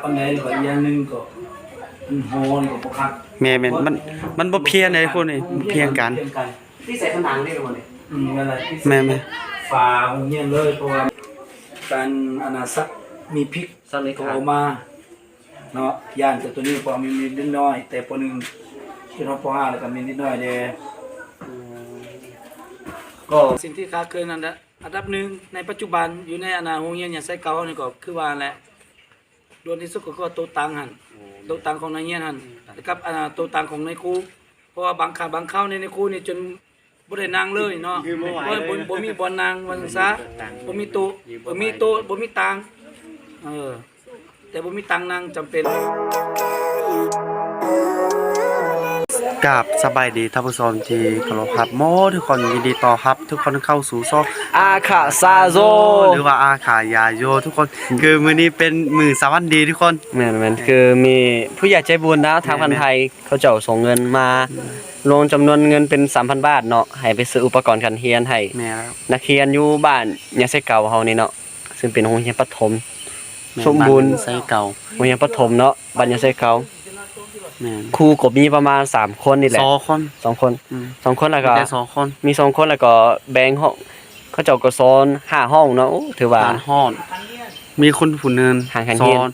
ປານໃດ ແລ້ວກໍອີກຢ່າງໜຶ່ງກໍມັນຫໍນີ້ກໍບໍ່ຄັກ. ແມ່ນໆ ມັນ ມັນບໍ່ພຽງໃດພວກນີ້ ມັນພຽງກັນ ທີ່ໃສ່ຜະໜັງເດ້ບໍ່ນີ້? ອືມ ແມ່ນແຫຼະ ແມ່ນໆ ຝາໂຮງຮຽນເລີຍ ເພາະວ່າການ ອັນນ່າ ສັກມີພິກ ສັກເລຂາ ກໍເອົາມາເນາະ ຢ້ານແຕ່ໂຕນີ້ ເພາະມີເດັກນ້ອຍແຕ່ ປໍໜຶ່ງ ຈົນຮອດ ປໍຫ້າ ແລ້ວກໍມີເດັກນ້ອຍແດ່. ອືມ ກໍສິ່ງທີ່ຂາດເຂີນນັ້ນແຫຼະ ອັນດັບໜຶ່ງໃນປັດຈຸບັນຢູ່ໃນ ອັນນ່າ ໂຮງຮຽນຍາໄຊເກົ່າເຮົານີ້ ກໍຄືວ່ານັ້ນແຫຼະ ດ່ວນທີ່ສຸດກໍຄືວ່າໂຕະຕັ່ງຫັ້ນ ໂຕະຕັ່ງຂອງນັກຮຽນຫັ້ນ ອືມ ກັບ ອັນນ່າ ໂຕະຕັ່ງຂອງນາຍຄູ ເພາະວ່າບາງຄັ້ງບາງຄາວນີ້ ນາຍຄູນີ້ຈົນບໍ່ໄດ້ນັ່ງເລີຍເນາະ ບໍ່ ບໍ່ ບໍ່ມີບ່ອນນັ່ງວ່າຊັ້ນຊະ ບໍ່ມີໂຕະ ບໍ່ມີໂຕະ ບໍ່ມີຕັ່ງ ເອີ ແຕ່ບໍ່ມີຕັ່ງນັ່ງຈຳເປັນ. ກາບສະບາຍດີທ່ານຜູ້ຊົມທີ່ເຄົາລົບຮັກໝົດທຸກຄົນ ຍິນດີຕ້ອນຮັບທຸກຄົນເຂົ້າສູ່ຊ່ອງ ອາຄາຊາໂຊ ຫຼືວ່າ ອາຄາຢາໂຍ ທຸກຄົນ ຄືມື້ນີ້ເປັນມື້ສະຫວັນດີທຸກຄົນ. ແມ່ນໆ ຄືມີຜູ້ໃຫຍ່ໃຈບຸນນະ ທາງ ແມ່ນໆ ຝັ່ງໄທ ເຂົາເຈົ້າສົ່ງເງິນມາ ລວມຈຳນວນເງິນເປັນສາມພັນບາດເນາະ ໃຫ້ໄປຊື້ອຸປະກອນການຮຽນໃຫ້ ແມ່ນແລ້ວ ນັກຮຽນຢູ່ບ້ານຍາໄຊເກົ່າເຮົານີ້ເນາະ ຊຶ່ງເປັນໂຮງຮຽນປະຖົມ ແມ່ນ ສົມບູນ ບ້ານຍາໄຊເກົ່າ ໂຮງຮຽນປະຖົມເນາະ ບ້ານຍາໄຊເກົ່າ. ແມ່ນ ຄູກໍມີປະມານສາມຄົນນີ້ແຫຼະ ສອງຄົນ ສອງຄົນ ອືມ ສອງຄົນ ແລ້ວກໍມີແຕ່ສອງຄົນ ມີສອງຄົນ ແລ້ວກໍແບ່ງຫ້ອງ ເຂົາເຈົ້າກໍສອນຫ້າຫ້ອງເນາະ. ໂອ້ ຖືວ່າ ຫ້ອງ ມີຄົນຜູ້ໜຶ່ງ ຫ້ອງຮຽນ ສອນ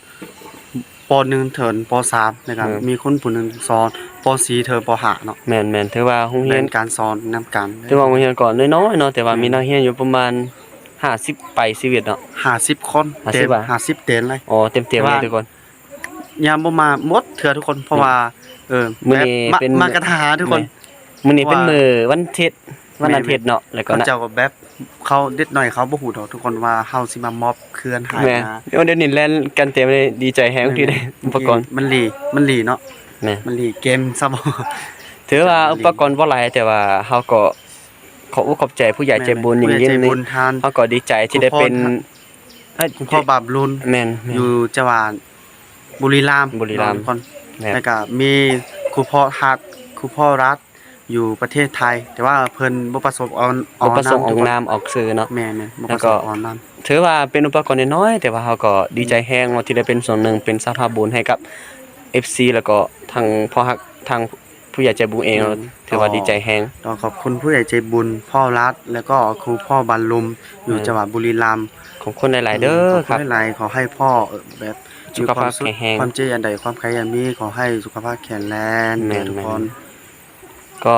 ປໍໜຶ່ງເຖິງປໍສາມ ແລ້ວກໍ ແມ່ນ ມີຄົນຜູ້ໜຶ່ງສອນປໍສີ່ເຖິງປໍຫ້າເນາະ. ແມ່ນໆ ຖືວ່າໂຮງຮຽນ ແບ່ງການສອນນຳກັນ ຖືວ່າໂຮງຮຽນກໍນ້ອຍໆເນາະ ແຕ່ວ່າ ແມ່ນ ມີນັກຮຽນຢູ່ປະມານຫ້າສິບປາຍຊີວິດເນາະ ຫ້າສິບຄົນ ຫ້າສິບ ເຕັມ ຫ້າສິບເຕັມເລີຍ. ອໍ ເຕັມໆເລີຍທຸກຄົນ ຍັງບໍ່ມາໝົດເທື່ອທຸກຄົນ ເພາະວ່າ ແມ່ນ ເອີ ມື້ນີ້ເປັນ ມາກະທັນຫັນທຸກຄົນ ແມ່ນ ມື້ນີ້ເປັນມື້ວັນທິດ ວັນອາທິດເນາະ ແລ້ວກໍເຂົາເຈົ້າກໍແບບ ເຂົາເດັກນ້ອຍເຂົາບໍ່ຮູ້ດອກທຸກຄົນວ່າເຮົາຊິມາມອບເຄື່ອນໃຫ້ນະ. ໂອ້ ດຽວນີ້ແລ່ນກັນເຕັມເລີຍ ດີໃຈແຮງທີ່ໄດ້ອຸປະກອນ ມັນລີ ມັນລີເນາະ ແມ່ນ ມັນລີເກມຊະບໍ່. ຖືວ່າອຸປະກອນບໍ່ຫຼາຍ ແຕ່ວ່າເຮົາກໍຂອບອົກຂອບໃຈຜູ້ໃຫຍ່ໃຈບຸນ ຍິງຍິນ ເຮົາກໍດີໃຈທີ່ໄດ້ເປັນ ຄູພໍ່ບາບລຸນ ແມ່ນໆ ຢູ່ຈັງຫວັດບຸລີລຳ ບຸລີລຳ ແລ້ວກໍມີຄູພໍ່ຮັກ ຄູພໍ່ລັດ ຢູ່ປະເທດໄທ ແຕ່ວ່າເພິ່ນບໍ່ປະສົງອອກ ບໍ່ປະສົງອອກນາມອອກຊື່ເນາະ ແມ່ນໆ ບໍ່ປະສົງອອກນາມ. ຖືວ່າເປັນອຸປະກອນນ້ອຍໆ ແຕ່ວ່າເຮົາກໍດີໃຈແຮງເນາະ ທີ່ໄດ້ເປັນສ່ວນໜຶ່ງ ເປັນສະພາບບຸນໃຫ້ກັບເອັຟຊີ ແລ້ວກໍທາງພໍ່ຮັກ ທາງຜູ້ໃຫຍ່ໃຈບຸນເອງເນາະ ຖືວ່າດີໃຈແຮງ. ຕ້ອງຂອບຄຸນຜູ້ໃຫຍ່ໃຈບຸນ ພໍ່ລັດ ແລ້ວກໍຄູພໍ່ບານລຸມ ຢູ່ ແມ່ນ ຈັງຫວັດບຸລີລຳ ຂອບຄຸນຫຼາຍໆເດີ ຂອບຄຸນຫຼາຍໆ ຂໍໃຫ້ພໍ່ແບບສຸຂະພາບແຂງແຮງ ຄວາມເຈັບອັນໃດ ຄວາມໄຂ້ອັນມີ ຂໍໃຫ້ສຸຂະພາບແຂງແຮງເດີທຸກຄົນ. ກໍ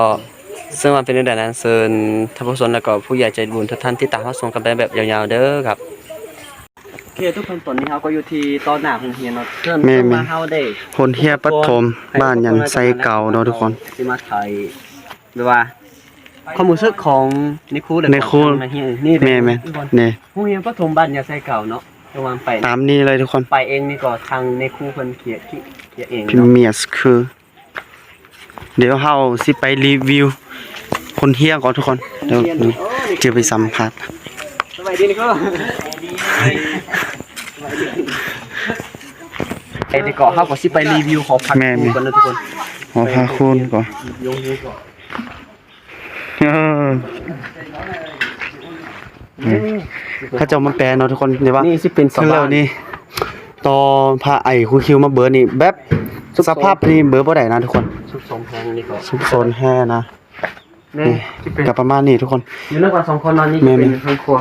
ເຊິ່ງວ່າເປັນແນວໃດນັ້ນ ເຊີນທ່ານຜູ້ຊົມ ແລ້ວກໍຜູ້ໃຫຍ່ໃຈບຸນທຸກທ່ານຕິດຕາມຮັບຊົມກັນໄປແບບຍາວໆເດີຄັບ. ໂອເຄ ທຸກຄົນ ຕອນນີ້ເຮົາກໍຢູ່ທີ່ຕໍ່ໜ້າໂຮງຮຽນເນາະ ເຊິ່ງ ແມ່ນໆ ເຊິ່ງວ່າເຮົາໄດ້ ໂຮງຮຽນປະຖົມບ້ານຍາໄຊເກົ່າເນາະທຸກຄົນ ຊິມາຖ່າຍແບບວ່າຄວາມຮູ້ສຶກຂອງນາຍຄູ ແລະ ຂອງນັກຮຽນນີ້ ແມ່ນໆ ນີ້ ໂຮງຮຽນປະຖົມບ້ານຍາໄຊເກົ່າເນາະ ແຕ່ວ່າໄປ ຕາມນີ້ເລີຍທຸກຄົນ ໄປເອງນີ້ກໍທາງນາຍຄູເພິ່ນຂຽນ ຂຽນເອງເນາະ ພຣີເມຍສະເຄີ ດຽວເຮົາຊິໄປຣີວິວໂຮງຮຽນກ່ອນທຸກຄົນ ດຽວຈະໄປສຳພາດ. ສະບາຍດີນະ ໄປດີກວ່າ ເຮົາກໍຊິໄປຣີວິວຫໍພັກ ແມ່ນໆ ຄູກ່ອນເນາະທຸກຄົນ ຫໍພັກຄູກ່ອນ ເອີ ເຂົາເຈົ້າມາແປເນາະທຸກຄົນ ແຕ່ວ່ານີ້ຊິເປັນຊາວບ້ານ ຄືແລ້ວນີ້ ຕໍ່ພາໄອ້ຄູຄິວມາເບີນີ້ ແບບສະພາບນີ້ເບີບໍ່ໄດ້ນະທຸກຄົນ ຊຸກໂຊນແຮງນີ້ກໍ ຊຸກໂຊນແຮງນະ ແມ່ນ ນີ້ ຊິເປັນ ກໍປະມານນີ້ທຸກຄົນ ຢູ່ນຳກັນສອງຄົນເນາະ ນີ້ ແມ່ນ ເປັນຫ້ອງຄົວ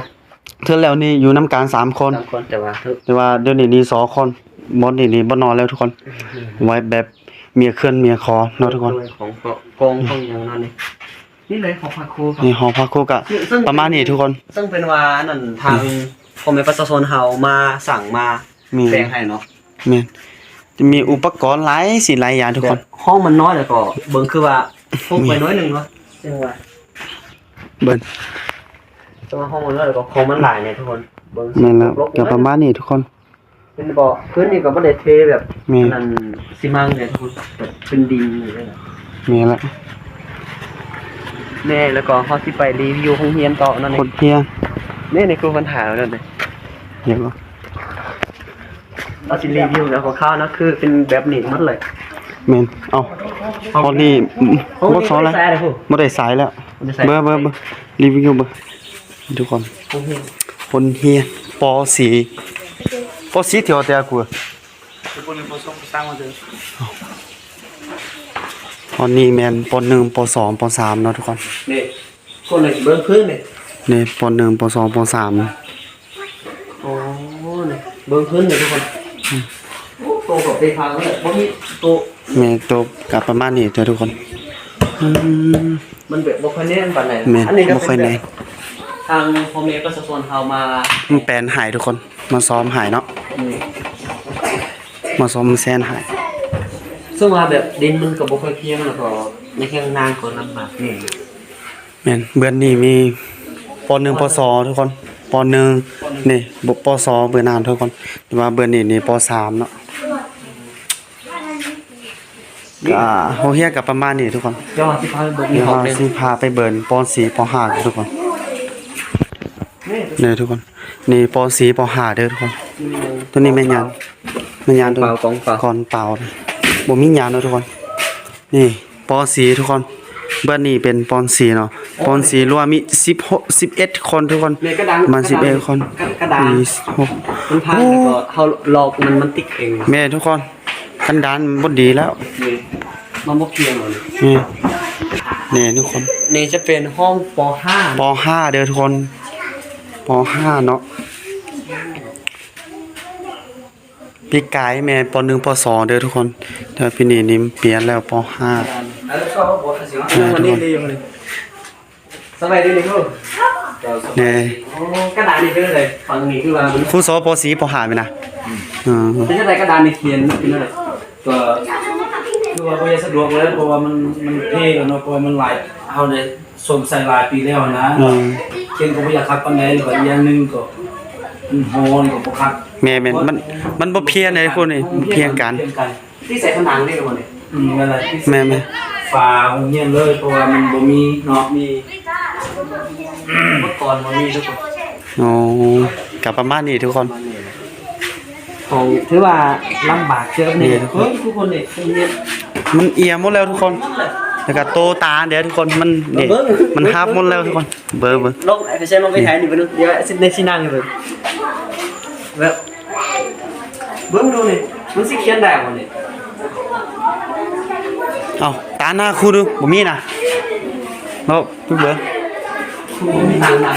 ເທື່ອແລ້ວນີ້ຢູ່ນຳກັນສາມຄົນ ສາມຄົນ ແຕ່ວ່າ ແຕ່ວ່າດຽວນີ້ນີ້ສອງຄົນ ບ່ອນນີ້ນີ້ບໍ່ນອນແລ້ວທຸກຄົນ ອືມ ໄວ້ແບບເມຍເຄື່ອນເມຍຄອນເນາະທຸກຄົນ ໂດຍຂອງກອງຂອງຫຍັງນັ້ນນີ້ ນີ້ເລີຍຫໍພັກຄູ ນີ້ຫໍພັກຄູກະ ເຊິ່ງ ປະມານນີ້ທຸກຄົນ ເຊິ່ງເປັນວ່ານັ້ນທາງ ອືມ ພໍ່ແມ່ປະຊາຊົນເຮົາມາສ້າງມາ ແມ່ນ ແປງໃຫ້ເນາະ ແມ່ນ ຈະມີອຸປະກອນຫຼາຍສິ່ງຫຼາຍຢ່າງທຸກຄົນ ແບບຫ້ອງມັນນ້ອຍ ແລ້ວກໍເບິ່ງຄືວ່າໂຮງໄປໜ້ອຍໜຶ່ງເນາະ ຈັ່ງວ່າ ເບິ່ງ ແຕ່ວ່າຫ້ອງມັນນ້ອຍ ແລ້ວກໍຂອງມັນຫຼາຍແນ່ທຸກຄົນ ເບິ່ງ ແມ່ນແລ້ວ ກໍປະມານນີ້ທຸກຄົນ ເຫັນບໍ່ ພື້ນນີ້ກໍບໍ່ໄດ້ເທແບບ ແມ່ນ ອັນນັ້ນຊີມັງເດ້ທຸກຄົນ ແບບເປັນດິນນີ້ເດ້ ແມ່ນລະ ແມ່ນ ແລ້ວກໍເຮົາຊິໄປຣີວິວໂຮງຮຽນຕໍ່ເນາະ ໂຮງຮຽນ ນີ້ ນີ້ຄືບັນຫານັ້ນເດ້ ເຫັນບໍ່ ເຮົາຊິຣີວິວແບບຄ່າວໆນະ ຄືເປັນແບບນີ້ໝົດເລີຍ ແມ່ນ ເອົ້າ ຕອນນີ້ ບໍ່ສອນແລ້ວ ບໍ່ໄດ້ໃຊ້ແລ້ວ ບໍ່ໄດ້ໃຊ້ແລ້ວ ບໍ່ໄດ້ໃຊ້ ເບິ່ງ ເບິ່ງ ເບິ່ງ ຣີວິວເບິ່ງ ທຸກຄົນ ໂຮງຮຽນ ໂຮງຮຽນ ປໍສີ່ ປໍສີ່ ເທື່ອແຕ່ກູ ຕອນນີ້ແມ່ນ ປໍໜຶ່ງ ປໍສອງ ປໍສາມເນາະທຸກຄົນ. ນີ້ ຄົນນີ້ເບິ່ງພື້ນນີ້ ນີ້ ປໍໜຶ່ງ ປສອງ ປສາມ. ໂອ້ ນີ້ເບິ່ງພື້ນນີ້ທຸກຄົນ. ໂອ້ ໂຕກໍເປັນພັງແລ້ວ ບໍ່ມີໂຕ ແມ່ນ ໂຕກໍປະມານນີ້ເດີທຸກຄົນ. ອືມ ມັນແບບບໍ່ຄ່ອຍແໜ້ນປານໃດ. ແມ່ນ ອັນນີ້ກໍບໍ່ຄ່ອຍແໜ້ນ. ທາງພໍ່ແມ່ປະຊາຊົນເຮົາມາ ມາແປນໃຫ້ທຸກຄົນ ມາຊ້ອມໃຫ້ເນາະ. ມາສ້ອມແຊນໃຫ້. ເຊິ່ງວ່າແບບດິນມັນກໍບໍ່ຄ່ອຍພຽງ ແລ້ວກໍໃນເຄື່ອງນາງກໍລຳບາກແດ່. ແມ່ນ ເບືອນນີ້ມີ ປໍໜຶ່ງ ປໍສອງ ທຸກຄົນ ປໍໜຶ່ງ ນີ້ ປໍສອງ ເບືອນນັ້ນທຸກຄົນ. ແຕ່ວ່າເບືອນນີ້ນີ້ ປໍສາມ ເນາະ. ກໍໂຮງຮຽນກໍປະມານນີ້ທຸກຄົນ. ດຽວເຮົາຊິພາໄປເບິ່ງອີກຫ້ອງໜຶ່ງ ຊິພາໄປເບິ່ງ ປໍສີ່ ປໍຫ້າ ທຸກຄົນ. ນີ້ທຸກຄົນ ນີ້ ປໍສີ່ ປໍຫ້າ ເດີທຸກຄົນ. ໂຕນີ້ແມ່ນຫຍັງ? ແມ່ນຫຍັງ? ກອງເປົາ ກອງເປົາ ກອງເປົາ. ບໍ່ມີຫຍັງເນາະທຸກຄົນ. ນີ້ ປໍສີ່ ທຸກຄົນ. ເບືອນນີ້ເປັນ ປໍສີ່ ເນາະ. ປໍສີ່ ລວມມີສິບຫົກ ສິບເອັດຄົນທຸກຄົນ. ມາສິບເອັດຄົນ. ກະດານ ມີສິບຫົກ ມັນພັງ ໂອ້ ແລ້ວກໍເຮົາລອກມັນ ມັນຕິດເອງ. ແມ່ນທຸກຄົນ ກັນດານມັນບໍ່ດີແລ້ວ. ນີ້ ມັນບໍ່ພຽງແລ້ວນີ້. ນີ້ ນີ້ທຸກຄົນ ນີ້ຈະເປັນຫ້ອງ ປໍຫ້າ ປໍຫ້າ ເດີທຸກຄົນ. ປໍຫ້າ ເນາະ. ປີກາຍແມ່ນ ປໍໜຶ່ງ ປໍສອງ ເດີທຸກຄົນ. ແຕ່ປີນີ້ນີ້ມັນປ່ຽນແລ້ວ ປໍຫ້າ. ເອີ ກໍບໍ່ ເອີ ທຸກຄົນ. ສະບາຍດີເດີ. ນີ້ ໂອ້ ກະດານນີ້ເປັນຈັ່ງໃດ? ຝັ່ງນີ້ຄືວ່າມັນ ຄູສອນ ປໍສີ່ ປໍຫ້າ ແມ່ນນະ. ອືມ ເປັນຈັ່ງໃດ ກະດານນີ້ຂຽນເປັນຈັ່ງໃດ? ກໍຄືວ່າບໍ່ຢາກສະດວກແລ້ວ ເພາະວ່າມັນ ມັນເພແລ້ວເນາະ ເພາະວ່າມັນຫຼາຍ ເຮົາໄດ້ສົມໃສ່ຫຼາຍປີແລ້ວນະ. ອືມ ຂຽນກໍບໍ່ຢາກຄັກປານໃດ ແລ້ວກໍອີກຢ່າງໜຶ່ງກໍມັນຫໍນີ້ກໍບໍ່ຄັກ. ແມ່ນໆ ມັນ ມັນບໍ່ພຽງໃດພວກນີ້ ພຽງກັນ ພຽງກັນ. ຕິດໃສ່ຜະໜັງເດ້ບໍ່ນີ້? ອືມ ນັ້ນແຫຼະ ຕິດໃສ່ ແມ່ນໆ ຝາໂຮງຮຽນເລີຍ ເພາະວ່າມັນບໍ່ມີເນາະ ມີ ອຸປະກອນບໍ່ມີທຸກຄົນ. ໂອ້ ກໍປະມານນີ້ທຸກຄົນ. ປະມານນີ້ແຫຼະ ໂຕຖືວ່າລຳບາກເກີບນີ້. ນີ້ທຸກຄົນ ເບິ່ງທຸກຄົນນີ້ ໂຮງຮຽນມັນອຽມໝົດແລ້ວທຸກຄົນ. ແລ້ວກໍໂຕຕາເດ້ທຸກຄົນ ມັນນີ້ ເບິ່ງ ມັນຫັກໝົດແລ້ວທຸກຄົນ. ເບິ່ງ ເບິ່ງ ລອງໄປໃຊ້ ລອງໄປຖ່າຍນີ້ເບິ່ງ ດຽວຊິ ຊິນັ່ງໃຫ້ເບິ່ງ ແບບ ເບິ່ງດູນີ້ ມັນຊິຂຽນໄດ້ບໍ່ນີ້? ເອົ້າ ຕາໜ້າຄູດູ ບໍ່ມີນະ. ເອົາ ໄປເບິ່ງ ຄູບໍ່ມີຕາໜ້າ.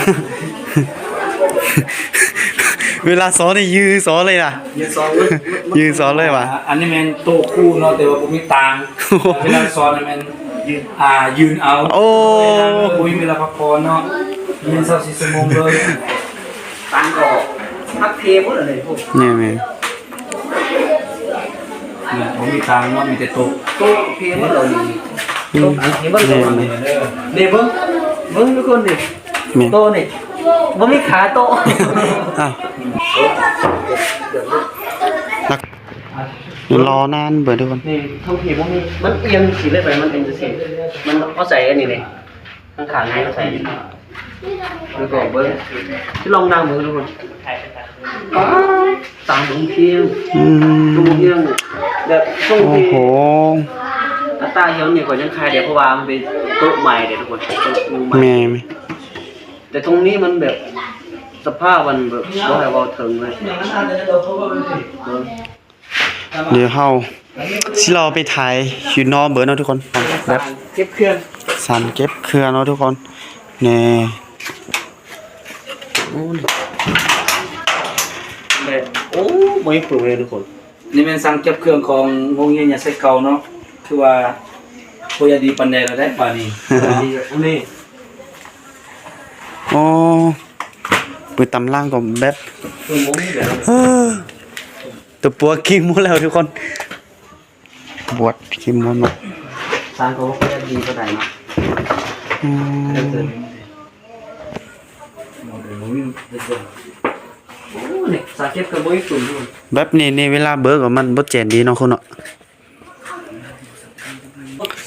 ເວລາສອນນີ້ຢືນສອນເລີຍນະ ຢືນສອນເລີຍ ຢືນສອນເລີຍຫວາ. ອັນນີ້ແມ່ນໂຕະຄູເນາະ ແຕ່ວ່າບໍ່ມີຕາງ. ເວລາສອນນີ້ແມ່ນ ອ່າ ຢືນເອົາ. ໂອ້ ບໍ່ມີເວລາພັກຜ່ອນເນາະ ຮຽນຊາວສີ່ຊົ່ວໂມງເລີຍ. ຕາງກໍພັກເພໝົດເລີຍພວກນີ້. ແມ່ນໆ ແມ່ນ ບໍ່ມີຕາງເນາະ ມີແຕ່ໂຕະ ໂຕະເພໝົດເລີຍ. ອືມ ໂຕະອັນເພໝົດເລີຍ. ແມ່ນໆ ນີ້ເບິ່ງ ເບິ່ງທຸກຄົນນີ້. ແມ່ນ ໂຕະນີ້ ບໍ່ມີຂາໂຕະ. ອ້າວ ນັກ ລໍນານເບີດທຸກຄົນ. ນີ້ທັງພີບໍ່ມີ ມັນອຽງຈັ່ງຊີ້ເລີຍໄປ ມັນເປັນຈັ່ງຊີ້ ມັນເຂົ້າໃຈອັນນີ້ນີ້ ຂ້າງໆນີ້ເຂົ້າໃຈນີ້ ແລ້ວກໍເບິ່ງ ຊິລອງນັ່ງເບິ່ງທຸກຄົນ. ປ້າດ ຕາມເບິ່ງພຽງ ອືມ ເບິ່ງພຽງ ແບບຊ່ວງທີ່ ໂອ້ໂຫ ອັດຕາຮຽນນີ້ກໍຍັງຄາຍໄດ້ ເພາະວ່າມັນເປັນໂຕະໃໝ່ເດ້ທຸກຄົນ ໂຕະໃໝ່. ແມ່ນ ແຕ່ຕົງນີ້ມັນແບບສະພາບມັນແບບບໍ່ໃຫ້ເວົ້າເຖິງເລີຍ. ເບິ່ງ ດຽວເຮົາຊິລອງໄປຖ່າຍຢູ່ນອກເບິ່ງເນາະທຸກຄົນ ແບບເກັບເຄື່ອງ ສານເກັບເຄື່ອງເນາະທຸກຄົນ. ນີ້ ໂອ້ ແບບ ໂອ້ ບໍ່ມີຜືນເລີຍທຸກຄົນ. ນີ້ແມ່ນສານເກັບເຄື່ອງຂອງໂຮງຮຽນຍາໄຊເກົ່າເນາະ ຄືວ່າບໍ່ຢາກດີປານໃດແລ້ວໄດ໋ບາດນີ້. ອັນນີ້ ໂອ້ ເປີດຕຳລາກໍແບບ ເອີ ຕົວປົວກິນໝົດແລ້ວທຸກຄົນ ບວດກິນໝົດເນາະ. ສານກໍບໍ່ຄ່ອຍດີປານໃດເນາະ. ອືມ ໂອ້ ນີ້ສານເກັບເຄື່ອງບໍ່ມີຝຸ່ນ. ແບບນີ້ນີ້ ເວລາເບີກມັນບໍ່ແຈນດີເນາະ ຄຸນເນາະ.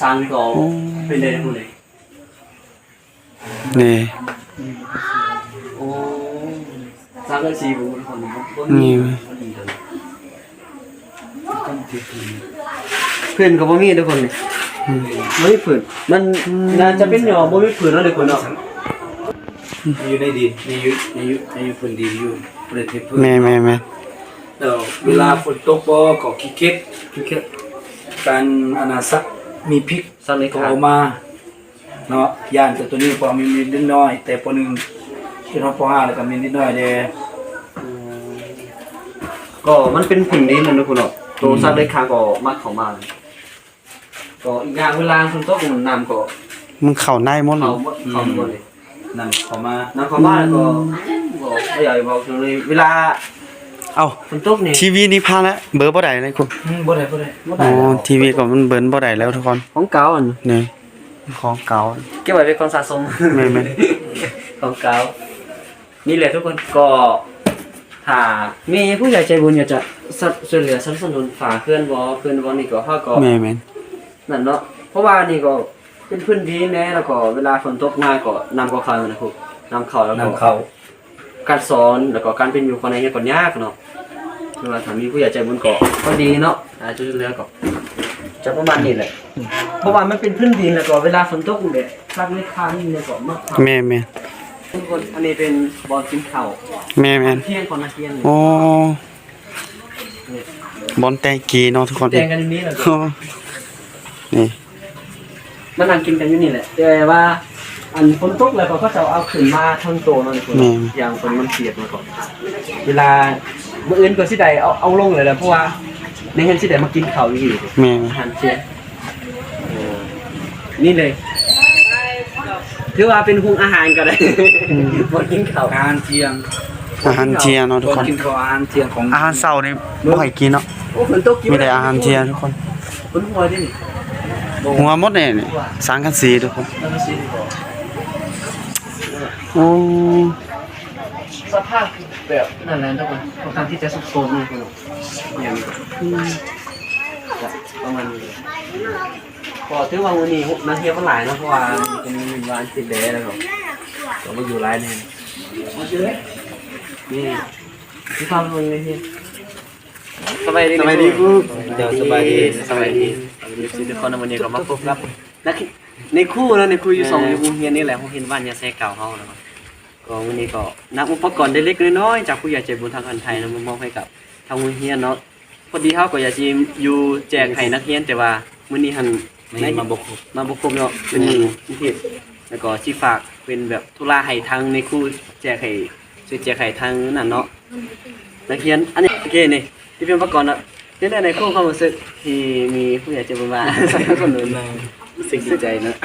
ສານກໍ ໂອ້ ເປັນໄດ້ຜູ້ໃດ ນີ້ ໂອ້ ສັງກະສີບໍ່ມີຄົນ ນີ້ ບໍ່ມີຄົນດີເລີຍ. ພື້ນກໍບໍ່ມີທຸກຄົນນີ້ ອືມ ບໍ່ມີພື້ນ ມັນ ອືມ ໜ້າຈະເປັນຍ້ອນບໍ່ມີພື້ນເນາະທຸກຄົນເນາະ. ຢູ່ໃນດິນ ໃນຢູ່ ໃນຢູ່ ໃນຢູ່ພື້ນດິນຢູ່ ບໍ່ໄດ້ເທພື້ນ. ແມ່ນໆໆ. ແ ເວລາຝົນຕົກບໍ່ກໍຂີ້ເຂັດ ການອັນນະ ສັກມີພິດ ສັກເລືອດ ກໍອອກມາເນາະ ຢ້ານແຕ່ໂຕນີ້ ເພາະມີເດັກນ້ອຍ ແຕ່ ປ.ໜຶ່ງ ຈົນຮອດ ປ.ຫ້າ ແລ້ວກໍມີເດັກນ້ອຍແດ່. ອືມ ກໍມັນເປັນຜົນດີນະເນາະ ໂຕ ອືມ ສັກເລືອດຄາງກໍມັກເຂົ້າມາ ກໍອີກຢ່າງເວລາຝົນຕົກ ນ້ຳກໍ ມັນເຂົ້າໃນໝົດ ເຂົ້າໝົດ ອືມ ເຂົ້າໝົດເລີຍ ນ້ຳເຂົ້າມາ ນ້ຳເຂົ້າມາ ອືມ ແລ້ວກໍ ອືມ ບໍ່ ບໍ່ຢາກເວົ້າເຖິງເລີຍ ເວລາ ເອົ້າ ຝົນຕົກນີ້ ທີວີນີ້ພັງແລ້ວ ເບີບໍ່ໄດ້ເລີຍຄຸນ ອືມ ບໍ່ໄດ້ ບໍ່ໄດ້ ບໍ່ໄດ້ ອໍ ແລ້ວ ທີວີກໍມັນເບີບໍ່ໄດ້ແລ້ວທຸກຄົນ ຂອງເກົ່າອັນນີ້ ຂອງເກົ່າ ເກັບໄວ້ເປັນຂອງສະສົມ ແມ່ນໆ ຂອງເກົ່າ. ນີ້ແຫຼະທຸກຄົນ ກໍຖ້າມີຜູ້ໃຫຍ່ໃຈບຸນຢາກຈະສະ ຊ່ວຍເຫຼືອສະໜັບສະໜູນຝາເຮືອນບໍ່ ເຮືອນບໍ່ນີ້ກໍ ເຮົາກໍ ແມ່ນໆ ນັ້ນເນາະ ເພາະວ່ານີ້ກໍເປັນພື້ນດິນແດ່ ແລ້ວກໍເວລາຝົນຕົກມາກໍນ້ຳກໍເຂົ້ານະ ນ້ຳເຂົ້າ ແລ້ວກໍ ນ້ຳເຂົ້າ ການສອນ ແລ້ວກໍການເປັນຢູ່ຂອງນັກຮຽນກໍຍາກເນາະ ຄືວ່າຖ້າມີຜູ້ໃຫຍ່ໃຈບຸນກໍ ກໍດີເນາະ ອາ ຈະຊ່ວຍເຫຼືອກໍ ຈະປະມານນີ້ແຫຼະ ເພາະວ່າມັນເປັນພື້ນດິນ ແລ້ວກໍເວລາຝົນຕົກນີ້ແຫຼະ ສັກເລືອດຄາງນີ້ແຫຼະກໍມັກ ແມ່ນໆ ທຸກຄົນ ອັນນີ້ເປັນບ່ອນກິນເຂົ້າ ແມ່ນໆ ທຽງຂອງນັກຮຽນ ໂອ້ ບ່ອນແຕ່ງເກເນາະທຸກຄົນ ແຕ່ງກັນຢູ່ນີ້ແຫຼະ ໂອ້ ນີ້ ມານັ່ງກິນກັນຢູ່ນີ້ແຫຼະ ແຕ່ວ່າອັນຝົນຕົກແລ້ວກໍເຂົາເຈົ້າເອົາຂຶ້ນມາທັງໂຕເນາະ ແມ່ນ ຢ່າງຄົນມັນປຽກແລ້ວກໍ ເວລາມື້ອື່ນກໍຊິໄດ້ເອົາ ເອົາລົງເລີຍແຫຼະ ເພາະວ່າໃນເຮືອນຊິໄດ້ມາກິນເຂົ້າຢູ່ນີ້ ແມ່ນ ອາຫານທ່ຽງ ເອີ ນີ້ເລີຍ ຖືວ່າເປັນໂຮງອາຫານກໍໄດ້ ອືມ ບ່ອນກິນເຂົ້າ ອາຫານທ່ຽງ ອາຫານທ່ຽງເນາະທຸກຄົນ ບ່ອນກິນເຂົ້າ ອາຫານທ່ຽງຂອງ ອາຫານເຊົ້ານີ້ບໍ່ໃຫ້ກິນເນາະ ໂອ້ ຝົນຕົກ ມີແຕ່ອາຫານທ່ຽງທຸກຄົນ ຝົນຫົວເດ້ນີ້ ຫົວໝົດນີ້ ນີ້ ສັງກະສີທຸກຄົນ ສັງກະສີນີ້ບໍ່ ໂອ້ ສະພາບຄືແບບນັ້ນແຫຼະທຸກຄົນ ຂ້ອນຂ້າງທີ່ຈະຊຸກໂຊມເນາະ ອືມ ກະປະມານນີ້ ກໍຖືວ່າມື້ນີ້ນັກຮຽນບໍ່ຫຼາຍເນາະ ເພາະວ່າເປັນວັນອາທິດແດ່ ແລ້ວກໍ ກໍບໍ່ຢູ່ຫຼາຍແນ່ ນີ້ ມີຄວາມເປັນນັກຮຽນ ສະບາຍດີ ສະບາຍດີຄູ ເຈົ້າ ສະບາຍດີ ສະບາຍດີ ເອັຟຊີທຸກຄົນ ມື້ນີ້ກໍມາພົບກັບນັກ ນາຍຄູເນາະ ນາຍຄູຢູ່ຊ່ອງ ແມ່ນ ຢູ່ໂຮງຮຽນນີ້ແຫຼະ ໂຮງຮຽນບ້ານຍາແຊເກົ່າເຮົາເນາະ ກໍມື້ນີ້ກໍນຳອຸປະກອນເລັກໆນ້ອຍໆ ຈາກຜູ້ໃຫຍ່ໃຈບຸນທາງການໄທນຳມາມອບໃຫ້ກັບທາງໂຮງຮຽນເນາະ ພໍດີເຮົາກໍຢາກຊິຢູ່ແຈກໃຫ້ນັກຮຽນ ແຕ່ວ່າມື້ນີ້ຫັ້ນ ມາບໍ່ຄົບ ມາບໍ່ຄົບເນາະ ເປັນມື້ ແມ່ນ ວັນອາທິດ ແລ້ວກໍຊິຝາກເປັນແບບທຸລະໃຫ້ທາງນາຍຄູແຈກໃຫ້ ຊິແຈກໃຫ້ທາງນັ້ນເນາະ ນັກຮຽນ ອັນນີ້ ໂອເຄ ນີ້ ທີ່ເປັນອຸປະກອນເນາະ ເປັນຈັ່ງໃດ ໃນຄວາມ ຄວາມຮູ້ສຶກທີ່ມີຜູ້ໃຫຍ່ໃຈບຸນມາສະໜັບສະໜູນ ຮູ້ສຶກດີໃຈເນາະ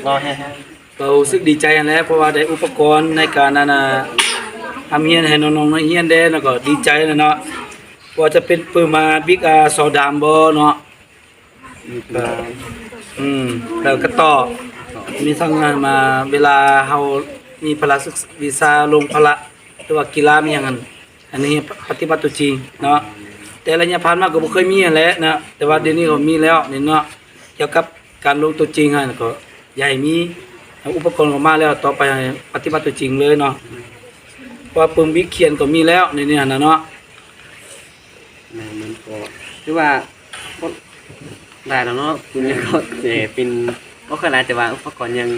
ເວົ້າແຮງໆ ກໍຮູ້ສຶກດີໃຈຫັ້ນແຫຼະ ເພາະວ່າໄດ້ອຸປະກອນໃນການ ອັນນ່າ ຮ່ຳຮຽນໃຫ້ນ້ອງໆນັກຮຽນແດ່ ແລ້ວກໍດີໃຈແຫຼະເນາະ ບໍ່ວ່າຈະເປັນປຶ້ມ ມາບິກ ອາ ຊໍດຳບໍ່ເນາະ ອືມ ແລ້ວກໍຕໍ່ ມີທັງ ມາ ເວລາເຮົາມີພາລະສຶກ ວິຊາລົງພາລະ ຫຼືວ່າກິລາມີຫຍັງຫັ້ນ ອັນນີ້ປະຕິບັດຕົວຈິງເນາະ ແຕ່ໄລຍະຜ່ານມາກໍບໍ່ເຄີຍມີຫັ້ນແຫຼະເນາະ ແຕ່ວ່າດຽວນີ້ກໍມີແລ້ວນີ້ເນາະ ກ່ຽວກັບການລົງຕົວຈິງຫັ້ນ ກໍຢ່າໃຫ້ມີ ອຸປະກອນກໍມາແລ້ວ ຕໍ່ໄປໃຫ້ປະຕິບັດຕົວຈິງເລີຍເນາະ ເພາະວ່າປຶ້ມບິກຂຽນກໍມີແລ້ວໃນນີ້ຫັ້ນນະເນາະ ແມ່ນ ມັນກໍຖືວ່າບໍ່ຫຼາຍແລ້ວເນາະ ເປັນ ເປັນບໍ່ຄ່ອຍຫຼາຍ ແຕ່ວ່າອຸປະກອນຍັງ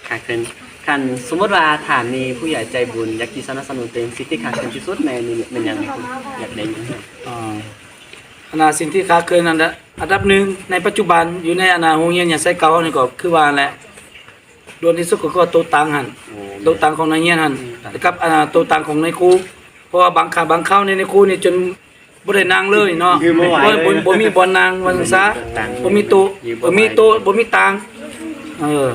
ຂາດເຂີນ ຄັນສົມມຸດວ່າຖ້າມີຜູ້ໃຫຍ່ໃຈບຸນຢາກຊິສະໜັບສະໜູນໂຕເອງ ສິ່ງທີ່ຂາດເຂີນທີ່ສຸດໃນນີ້ແມ່ນຫຍັງ? ຢາກໄດ້ຍິນ. ອ່າ ອັນນ່າ ສິ່ງທີ່ຂາດເຂີນອັນ ອັນດັບໜຶ່ງໃນປັດຈຸບັນຢູ່ໃນ ອັນນ່າ ໂຮງຮຽນຍາໄຊເກົ່າເຮົານີ້ກໍຄືວ່າຫັ້ນແຫຼະ ດ່ວນທີ່ສຸດກໍຄືໂຕະຕັ່ງຫັ້ນ ໂຕະຕັ່ງຂອງນັກຮຽນຫັ້ນ ອືມ ກັບ ອັນນ່າ ໂຕະຕັ່ງຂອງນາຍຄູ ເພາະວ່າບາງຄັ້ງບາງຄາວນີ້ນາຍຄູນີ້ຈົນ ບໍ່ໄດ້ນັ່ງເລີຍເນາະ ບໍ່ ບໍ່ມີບ່ອນນັ່ງວ່າຊັ້ນຊະ ບໍ່ມີໂຕະ ບໍ່ມີໂຕະ ບໍ່ມີຕັ່ງ ເອີ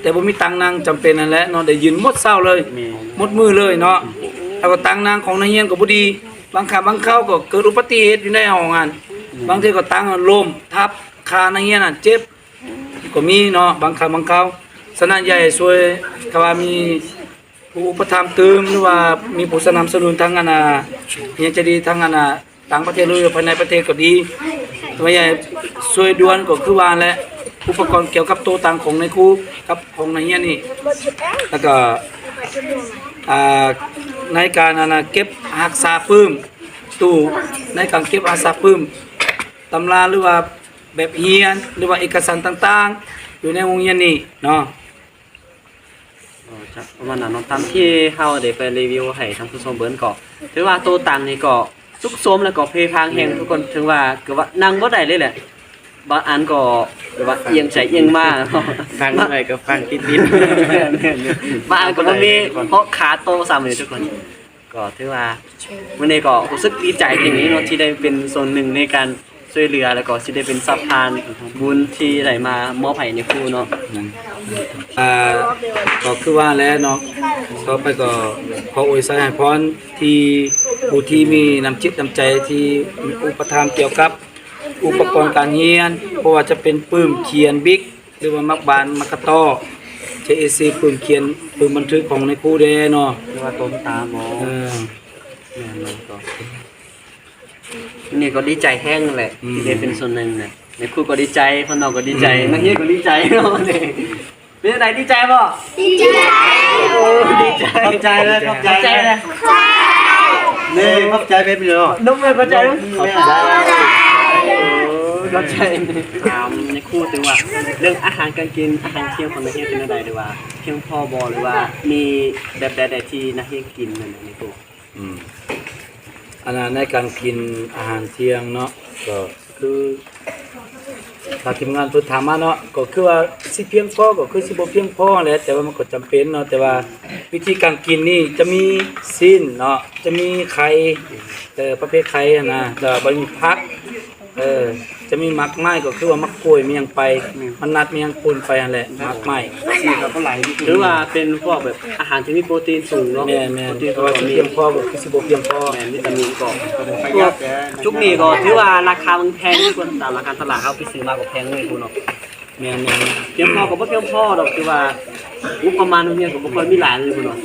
ແຕ່ບໍ່ມີຕັ່ງນັ່ງຈຳເປັນຫັ້ນແຫຼະເນາະ ໄດ້ຢືນໝົດເຊົ້າເລີຍ ໝົດມື້ເລີຍເນາະ ແລ້ວກໍຕັ່ງນັ່ງຂອງນັກຮຽນກໍບໍ່ດີ ບາງຄັ້ງບາງຄາວກໍເກີດອຸບັດຕິເຫດຢູ່ໃນຫ້ອງຫັ້ນ ບາງເທື່ອກໍຕັ່ງລົ້ມທັບຂານັກຮຽນຫັ້ນເຈັບ ກໍມີເນາະ ບາງຄັ້ງບາງຄາວ ສະນັ້ນຢາກໃຫ້ຊ່ວຍ ຖ້າວ່າມີ ຜູ້ອຸປະຖຳຕື່ມ ຫຼືວ່າມີຜູ້ສະໜັບສະໜູນທາງອັນນ່າ ເຮັດໃຈດີທາງອັນນ່າ ຕ່າງປະເທດ ຫຼືພາຍໃນປະເທດກໍດີ ແຕ່ວ່າຢາກໃຫ້ຊ່ວຍດ່ວນກໍຄືວ່າຫັ້ນແຫຼະ ອຸປະກອນກ່ຽວກັບໂຕະຕັ່ງຂອງນາຍຄູກັບຂອງນັກຮຽນນີ້ ແລ້ວກໍ ອ່າ ໃນການອັນນ່າ ເກັບຮັກສາປຶ້ມ ຕູ້ໃນການເກັບຮັກສາປຶ້ມ ຕຳລາ ຫຼືວ່າແບບຮຽນ ຫຼືວ່າເອກະສານຕ່າງໆ ຢູ່ໃນໂຮງຮຽນນີ້ເນາະ. ເອີ ຈະປະມານນັ້ນເນາະ ຕາມທີ່ເຮົາໄດ້ໄປຣີວິວໃຫ້ທ່ານຜູ້ຊົມເບິ່ງ ກໍຖືວ່າໂຕະຕັ່ງນີ້ກໍ ຊຸກໂຊມ ແລ້ວກໍເພພາງແຮງ ແມ່ນ ທຸກຄົນ ເຖິງວ່າ ເກືອບວ່ານັ່ງບໍ່ໄດ້ເລີຍແຫຼະ. ບາງອັນກໍແບບວ່າອຽງໄປອຽງມາເນາະ ນັ່ງໄປກໍຟັງຕິດໆ ແມ່ນໆ ບາງອັນກໍບໍ່ມີເພາະຂາໂຕຊ້ຳເລີຍທຸກຄົນ. ກໍຖືວ່າມື້ນີ້ກໍຮູ້ສຶກດີໃຈຢ່າງນີ້ເນາະ ທີ່ໄດ້ເປັນສ່ວນໜຶ່ງໃນການຊ່ວຍເຫຼືອ ແລ້ວກໍຊິໄດ້ເປັນສະພານບຸນທີ່ໄດ້ມາມອບໃຫ້ນາຍຄູເນາະ. ອືມ ອ່າ ກໍຄືວ່າແຫຼະເນາະ ຕໍ່ໄປກໍຂໍອວຍໄຊໃຫ້ພອນທີ່ຜູ້ທີ່ມີນ້ຳຈິດນ້ຳໃຈທີ່ອຸປະຖຳກ່ຽວກັບ ອຸປະກອນການຮຽນ ບໍ່ວ່າຈະເປັນປຶ້ມຂຽນບິກ ຫຼືວ່າໝາກບານ ໝາກກະຕໍ້ ເຈເອຊີ ປຶ້ມຂຽນ ປຶ້ມບັນທຶກຂອງນາຍຄູແດ່ເນາະ ຫຼືວ່າຕົ້ນຕາບໍ ເອີ ແມ່ນເນາະ. ກໍນີ້ກໍດີໃຈແຮງແຫຼະ ອືມ ທີ່ໄດ້ເປັນສ່ວນໜຶ່ງນະ ນາຍຄູກໍດີໃຈ ພວກນ້ອງກໍດີໃຈ ອືມ ນັກຮຽນກໍດີໃຈເນາະ. ເປັນຈັ່ງໃດ ດີໃຈບໍ່? ດີໃຈ ໂອ້ ດີໃຈ ຂອບໃຈເດີ ຂອບໃຈເດີ ນີ້ ຂອບໃຈເປັນພີ່ນ້ອງ ນົບມື ຂອບໃຈ ຂອບໃຈ ໂອ້ ຂອບໃຈ. ຖາມນາຍຄູຕື່ມວ່າ ເລື່ອງອາຫານການກິນ ອາຫານທ່ຽງຂອງນັກຮຽນເປັນແນວໃດ ຫຼືວ່າພຽງພໍບໍ່ ຫຼືວ່າມີແບບໃດໆທີ່ນັກຮຽນກິນນັ້ນນະ ນາຍຄູ? ອືມ ອັນນັ້ນໃນການກິນອາຫານທ່ຽງເນາະ ກໍຄື ຖ້າທີມງານເພິ່ນຖາມມາເນາະ ກໍຄືວ່າຊິພຽງພໍ ກໍຄືຊິບໍ່ພຽງພໍຫັ້ນແຫຼະ ແຕ່ວ່າມັນກໍຈຳເປັນເນາະ. ແຕ່ວ່າວິທີການກິນນີ້ຈະມີຊີ້ນເນາະ ຈະມີໄຂ່ ເອີ ປະເພດໄຂ່ຫັ້ນນະ ແລ້ວກໍມີຜັກ ເອີ ຈະມີໝາກໄມ້ ກໍຄືວ່າໝາກກ້ວຍ ມີຫຍັງໄປ ແມ່ນ ມັນນັດ ມີຫຍັງປົນໄປຫັ້ນແຫຼະ ໝາກໄມ້ ຄືວ່າເປັນພວກແບບ ອາຫານທີ່ມີໂປຣຕີນສູງເນາະ ແມ່ນໆ ໂປຣຕີນ ເພາະວ່າຊິພຽງພໍກໍຄືຊິບໍ່ພຽງພໍ ແມ່ນ ວິຕາມິນກໍ ພວກ ຈຸກນີ້ກໍຖືວ່າລາຄາມັນແພງ ຕາມລາຄາຕະຫຼາດເຮົາໄປຊື້ມາກໍແພງເລີຍພຸ້ນເນາະ. ແມ່ນໆ ພຽງພໍກໍບໍ່ພຽງພໍດອກ ຄືວ່າງົບປະມານໂຮງຮຽນກໍບໍ່ຄ່ອຍມີຫຼາຍເລີຍພຸ້ນເນາະ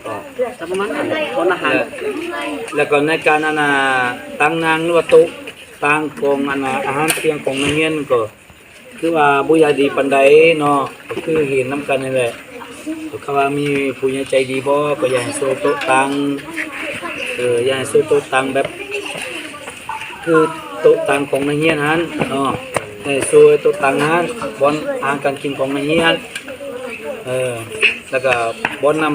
ກໍຈະປະມານນັ້ນແຫຼະ ເພາະອາຫານ ແລ້ວກໍໃນການອັນນ່າ ຕາງນັ່ງ ຫຼືວ່າໂຕະຕາງຂອງອັນນ່າ ອາຫານທ່ຽງຂອງນັກຮຽນກໍ ຄືວ່າບໍ່ຢາກດີປານໃດເນາະ ກໍຄືເຫັນນຳກັນນີ້ແຫຼະ ກໍຄຳວ່າມີຜູ້ໃຫຍ່ໃຈດີບໍ່ ກໍຢາກໃຫ້ຊ່ວຍໂຕະຕັ່ງ ເອີ ຢາກໃຫ້ຊ່ວຍໂຕະຕັ່ງແບບ ຄືໂຕະຕັ່ງຂອງນັກຮຽນຫັ້ນເນາະ ໃຫ້ຊ່ວຍໂຕະຕັ່ງຫັ້ນ ບ່ອນອາຫານການກິນຂອງນັກຮຽນ ເອີ ແລ້ວກໍບ່ອນນ້ຳ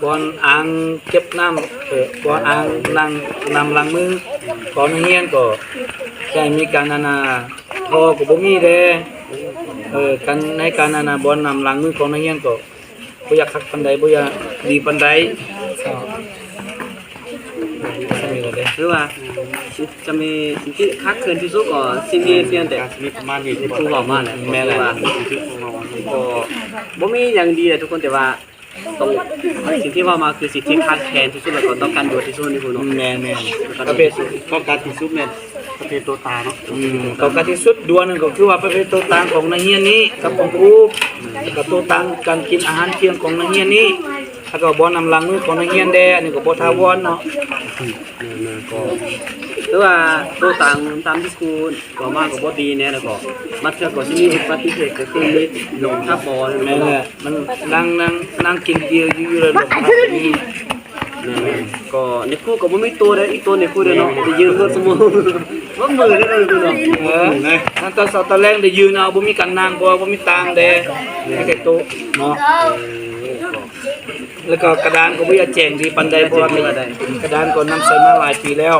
ບ່ອນອ່າງເກັບນ້ຳ ເອີ ບ່ອນອ່າງນ້ຳ ນ້ຳລ້າງມືຂອງນັກຮຽນກໍ ໃຫ້ມີການອັນນ່າ ທໍ່ກໍບໍ່ມີເດ້ ເອີ ການ ໃນການອັນນ່າ ບ່ອນນ້ຳລ້າງມືຂອງນັກຮຽນກໍບໍ່ຢາກຄັກປານໃດ ບໍ່ຢາກດີປານໃດ ຄືວ່າຈະມີສິ່ງທີ່ຂາດເຂີນທີ່ສຸດກໍສິ່ງທີ່ພຽງແຕ່ ມີປະມານນີ້ ທີ່ຄູເວົ້າມາແຫຼະ ແມ່ນແຫຼະ ກໍບໍ່ມີຫຍັງດີແຫຼະທຸກຄົນ ແຕ່ວ່າ ຕ້ອງ ສິ່ງທີ່ເວົ້າມາຄືສິ່ງທີ່ຂາດແຄນທີ່ສຸດ ແລ້ວກໍຕ້ອງການດ່ວນທີ່ສຸດນີ້ພຸ້ນເນາະ ແມ່ນໆ ຕ້ອງການທີ່ສຸດແມ່ນປະເພດໂຕະຕາເນາະ ອືມ ຕ້ອງການທີ່ສຸດດ່ວນນັ້ນກໍຄືວ່າປະເພດໂຕະຕາຂອງນັກຮຽນນີ້ກັບຂອງຄູ ແລ້ວກໍໂຕະຕາການກິນອາຫານທ່ຽງຂອງນັກຮຽນນີ້ ແລ້ວກໍບ່ອນນ້ຳລ້າງມືຂອງນັກຮຽນແດ່ ອັນນີ້ກໍບໍ່ຖາວອນເນາະ ແມ່ນໆ ກໍຄືວ່າໂຕະຕາຕາມທີ່ຄູ ເວົ້າມາກໍບໍ່ດີແດ່ ແລ້ວກໍບາງເທື່ອກໍຊິມີອຸບັດຕິເຫດ ກໍຄືມີລົມທັບບໍ່ ແມ່ນແຫຼະ ມັນນັ່ງ ນັ່ງ ນັ່ງກິນເບຍຢູ່ ຢູ່ແລ້ວລົມທັບກໍມີ ແມ່ນໆ ກໍນາຍຄູກໍບໍ່ມີໂຕເດ້ ອີກໂຕນາຍຄູເດ້ເນາະ ໄປຢືນເບິດຊົ່ວໂມງ ເບິດມື້ເດ້ນາຍຄູເນາະ ເອີ ນັ້ນຕອນເຊົ້າຕອນແລງໄດ້ຢືນເອົາ ບໍ່ມີການນັ່ງ ເພາະວ່າບໍ່ມີຕາງເດ້ ມີແຕ່ໂຕະເນາະ ເອີ ແລ້ວກໍກະດານກໍບໍ່ຢາກແຈ້ງດີປານໃດ ເພາະວ່າກະດານກໍນຳໃຊ້ມາຫຼາຍປີແລ້ວ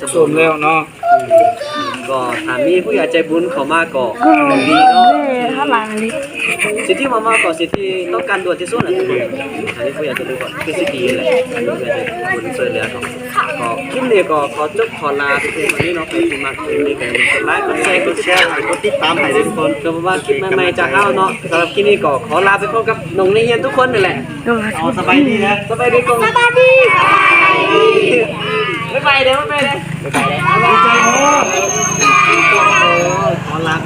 ສຸກໂຊມແລ້ວເນາະ ກໍຖ້າມີຜູ້ໃຫຍ່ໃຈບຸນເຂົ້າມາກໍດີເນາະ ເອີ ຖ້າຫຼາຍມັນດີ ສິ່ງທີ່ມາ ມາກໍສິ່ງທີ່ຕ້ອງການດ່ວນທີ່ສຸດນະ ອັນນີ້ຜູ້ໃຫຍ່ໃຈບຸນກໍຄືຊິດີແຫຼະ ຜູ້ໃຫຍ່ໃຈບຸນຊ່ວຍເຫຼືອເນາະ ກໍຄລິບນີ້ກໍຂໍຈົບຂໍລາໄປພຽງເທົ່ານີ້ເນາະ ໃຜທີ່ມັກຄລິບນີ້ກໍກົດໄລ ກົດແຊ ກົດຕິດຕາມໃຫ້ເດີທຸກຄົນ ກໍຫວັງວ່າຄລິບໃໝ່ໆຈາກເຮົາເນາະ ສຳລັບຄລິບນີ້ກໍຂໍລາໄປພ້ອມກັບນ້ອງນັກຮຽນທຸກຄົນນີ້ແຫຼະ ເອົາ ສະບາຍດີນະ ສະບາຍດີກ່ອນ ສະບາຍດີ ສະບາຍດີ ບາຍບາຍເດີ ບາຍບາຍເດີ ບາຍບາຍເດີ ຂໍລາໄປ